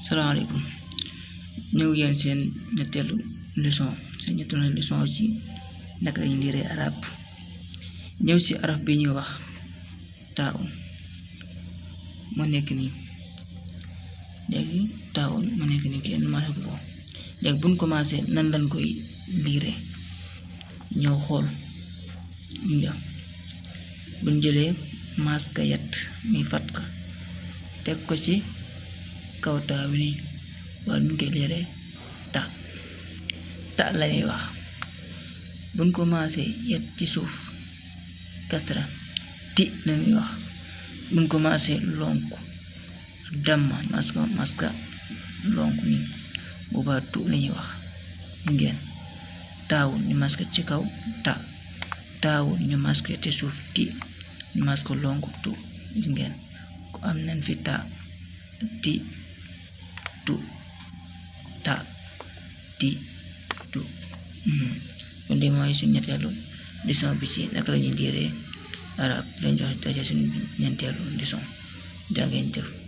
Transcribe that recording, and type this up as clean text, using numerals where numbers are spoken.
salaamaaleykum ñëw ngeen seen ñetteelu leçon ci naka lañuy liiree arab ñëw ci araf bi ñuy wax taawun moo nekk nii léegi taawun moo nekk nii kenn maase ko léegi buñ commencé nan lañ koy liiree ñëw xool buñ jëlee maska yat muy fatka teg ko ci kaw taa bi nii waaye nuñ koy liiree ta lañuy wax buñ commencé yet ci suuf kasra ti lañuy wax buñ commencé lonk damma maska lonk ni boobaa tu lañuy wax ngeen taawun ñu maska ci kaw taawun ñu maska ci suuf ti ñu maska lonk tu ngeen ko am nañ fi ta ti tu ta ti tu kon de mooy suñu ñetteelu leçon bi ci naka lañuy liiree arab lañ joxe daje suñu ñeenteelu leçon jaa ngeen jëf.